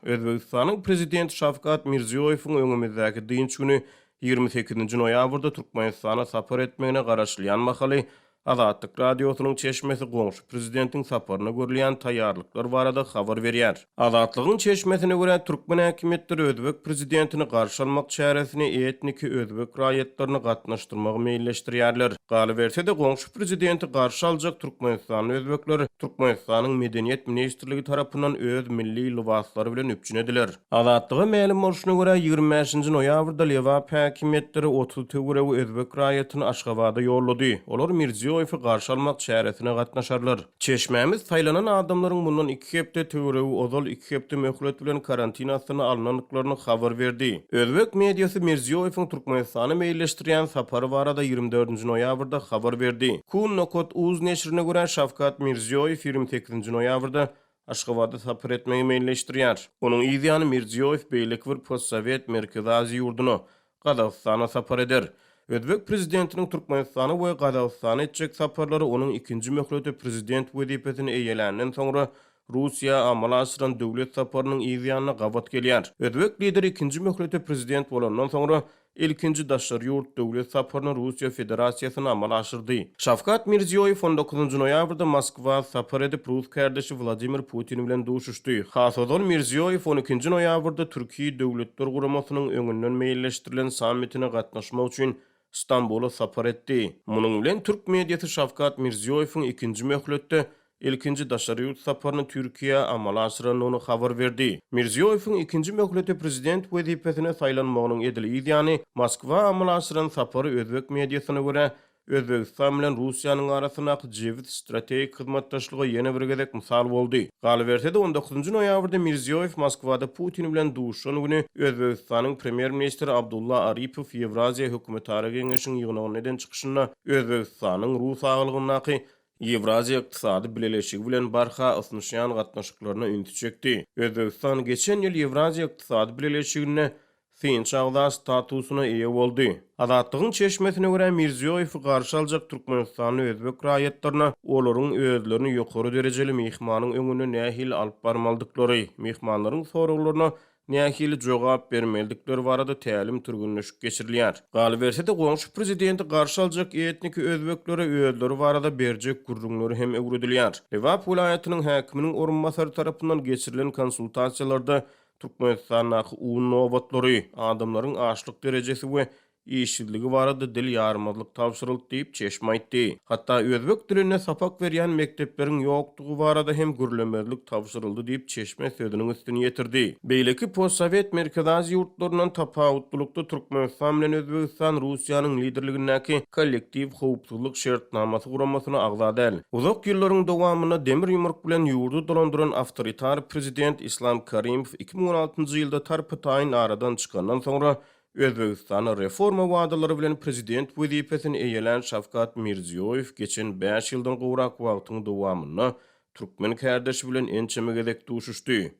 Özbegistanyň Prezidenti Şawkat Mirziýoýewiň öňümizdäki dynç güni, 28-nji noýabrda Türkmenistana sapar etmegine garaşylýan mahaly, Azatlyk Radiosynyň çeşmesi goňşy prezidentiň saparyna görülýän taýýarlyklar barada habar berýär. Azatlygyň çeşmesine görä, türkmen häkimiýetleri özbek prezidentini garşy almak çäresine etniki özbek raýatlaryny gatnaşdyrmagy meýilleşdirýärler. Galyberse-de, goňşy prezidenti garşy aljak türkmenistanly özbekler Türkmenistanyň Medeniýet ministrligi tarapyndan öz milli lybaslary bilen üpjün ediler. Azatlyga mälim bolşuna görä, 25-nji noýabrda Lebap häkimiýetleri 30 töweregi özbek raýatyny Aşgabada ýollady. Olar Mirziýoýewi garşy almak çäresine gatnaşarlar. Çeşmämiz saýlanan adamlaryň mundan iki hepde töweregi ozal iki hepde möhlet bilen karantin astyna alnandyklaryny habar berdi. Özbek mediasy Mirziýoýewiň Türkmenistana meýilleşdirýän sapary barada 24-nji noýabrda habar berdi. Kun nokat uz neşirine görä, Şawkat Mirziýoýew 28-nji noýabrda Aşgabada sapar etmegi meýilleşdirýär. Onuň yz ýany Mirziýoýew beýleki bir postsowet Merkezi Aziýa ýurduna, Gazagystana sapar eder. Özbek prezidentiniň Türkmenistana we Gazagystana etjek saparlary onuň ikinji möhlete prezident wezipesini eýeländen soňra Russiýa amala aşyran döwlet saparynyň yz ýanyna gabat gelýär. Özbek lideri ikinji möhlete prezident bolandan soňra ilkinji daşary ýurt döwlet saparyny Russiýa Federasiýasyna amala aşyrdy. Şawkat Mirziýoýew on dokuzynjy noýabrda Moskwa sapar edip, rus kärdeşi Wladimir Putin bilen duşuşdy. Has ozal Mirziýoýew on ikinji noýabrda Türki Döwletler Guramasynyň öňünden meýilleşdirilen sammitine gatnaşmak üçin Stambula sapar etdi. Munuň bilen türk mediasy Şawkat Mirziýoýewiň ikinji möhletde ilkinji daşary ýurt saparyny Türkiýä amala aşyrandygyny habar berdi. Mirziýoýewiň ikinji möhlete prezident wezipesine saýlanmagynyň edil yz ýany Moskwa amala aşyran sapary özbek mediasyna görä, Özbegistan bilen Russiýanyň arasyndaky jebis strategik hyzmatdaşlyga ýene bir gezek mysal boldy. Galyberse-de, on dokuzynjy noýabrda Mirziýoýew Moskwada Putin bilen duşuşan güni Özbegistanyň premýer-ministri Abdulla Aripow Ýewraziýa hökümetara geňeşiň ýygnagynda eden çykyşynda Özbegistanyň rus aglygyndaky Ýewraziýa Ykdysady Bileleşigi bilen barha ysnyşýan gatnaşyklaryna ünsi çekdi. Özbegistan geçen ýyl Ýewraziýa Ykdysady Bileleşiginde synçy agza statusyna eýe boldy. Azatlygyň çeşmesine görä, Mirziýoýewi garşy aljak türkmenistanly özbek raýatlaryna olaryň özlerini ýokary derejeli myhmanyň öňünde nähili alyp barmalydyklary, myhmanlaryň soraglaryna nähili jogap bermelidikleri barada tälim-türgenleşik geçirilýär. Galyberse-de, goňşy prezidenti garşy aljak etniki özbeklere özleri barada berjek gürrüňleri hem öwredilýär. Lebap welaýatynyň häkiminiň orunbasary tarapyndan geçirilen konsultasiýalarda Türkmenistandaky un nobatlary, adamlaryň açlyk derejesi we işsizligi barada dil ýarmazlyk tabşyryldy diýip, çeşme aýtdy. Hatda özbek dilinde sapak berýän mekdepleriň ýokdugy barada hem gürlemezlik tabşyryldy diýip, çeşme sözüniň üstüni ýetirdi. Beýleki postsowet Merkezi Aziýa ýurtlaryndan tapawutlylykda Türkmenistan bilen Özbegistan Russiýanyň liderligindäki Kollektiw howpsuzlyk şertnamasy guramasyna agza däl. Uzak ýyllaryň dowamynda demir ýumruk bilen ýurdy dolandyran awtoritar prezident Islam Karimow 2016-njy ýylda tarpa-taýyn aradan çykandan soňra Özbegistanda reforma wadalary bilen prezident wezipesini eýelän Şawkat Mirziýoýew geçen bäş ýyldan gowrak wagtyň dowamynda türkmen kärdeşi bilen ençeme gezek duşuşdy.